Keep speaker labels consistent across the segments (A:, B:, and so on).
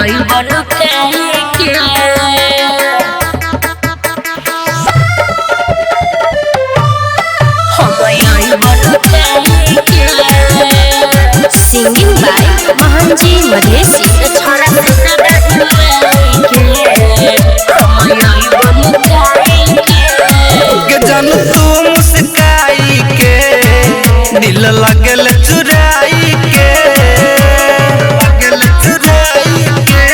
A: अइबो लुकाई के। हम अइबो लुकाई के।
B: Singing by Mohanji Madhesi.
A: छोरा सुता दही माई के, हम अइबो लुकाई के।
C: के जन तू मुस्काई के दिल लगल चुराई के, लगल चुराई के।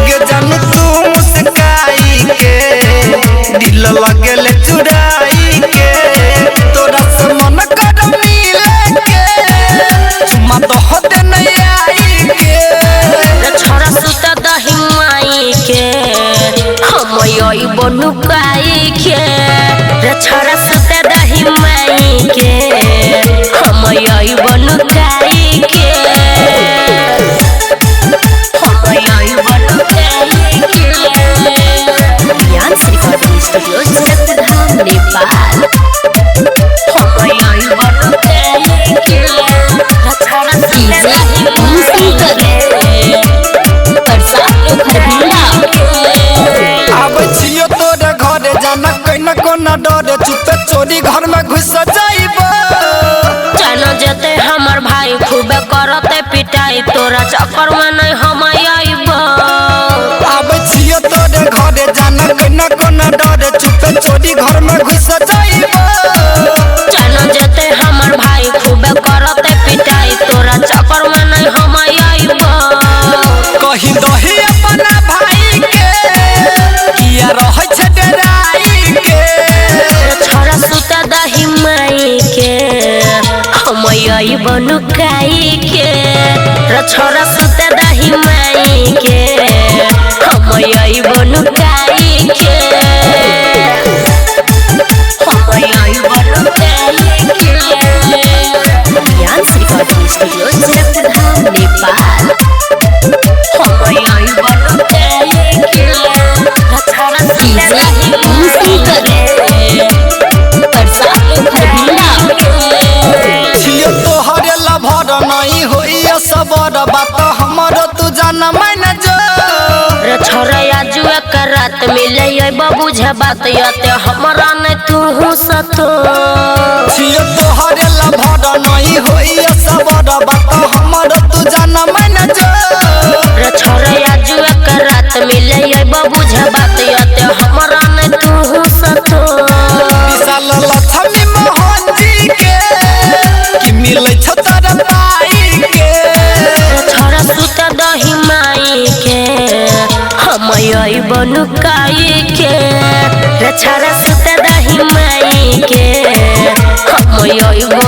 C: के जन तू मुस्काई के दिल लगल चुराई के, तोरा से मन कर मिले के, चुमा तो होते नहीं आई के।
A: छोरा सुता दही माई के, हम अइबो लुकाई के। रे छोरा सुता दही माई के, हम अइबो लुकाई के। हम अइबो लुकाई के।
B: Priyansh recording studio, Janakpurdham, Nepal.
A: हम अइबो लुकाई के। रे छोरा सुता दही माई के।
B: प्रसाद खरभिंडा।
C: आबै छियो तोरे घरे, जाना कोई कोना डरे, चुपे चोरी घर में घुस जाइबो।
A: चलो जते हमर भाई खूबे करते पिटाई, तोरा चक्कर में नहीं हम आइबो।
C: आबै छियो तोरे घरे, जाना कोई कोना डरे, चुपे चोरी घर में घुस जाइबो।
A: चलो जते हमर भाई खूबे करते पिटाई, तोरा चक्कर में नहीं हम आइबो।
C: कही दही अपना भाई के, किया रहै छै डराई के।
A: छोरा सुता दही माई के, हम अइबो लुकाई के। रे छोरा सुता दही माई के, हम अइबो लुकाई के। हम अइबो लुकाई के।
B: Priyansh recording studio, Janakpurdham, Nepal.
A: हम अइबो लुकाई के। रे छोरा सुता दही माई के।
B: प्रसाद खरभिंडा।
C: छियो तोहरे लभर नहीं होइया सबर, बात हमर तू जान मन जो।
A: रे छोरा आजू एक रात मिले अइबो बुझे बात, यते हमरा नहीं तू सतो।
C: छियो तोहरे लभर नहीं होइया सबर, बात हमर तू जान मन जो।
A: रे छोरा आजू एक रात मिले अइबो बुझे बात, यते हमरा नहीं तू सतो।
C: विशाल लक्ष्मी मोहन जी के कि मिलै छौ तोरा पाई के।
A: रे छोरा सुता दही माई के, हम अइबो लुकाई के। रे छोरा सुता दही माई के, हम अइबो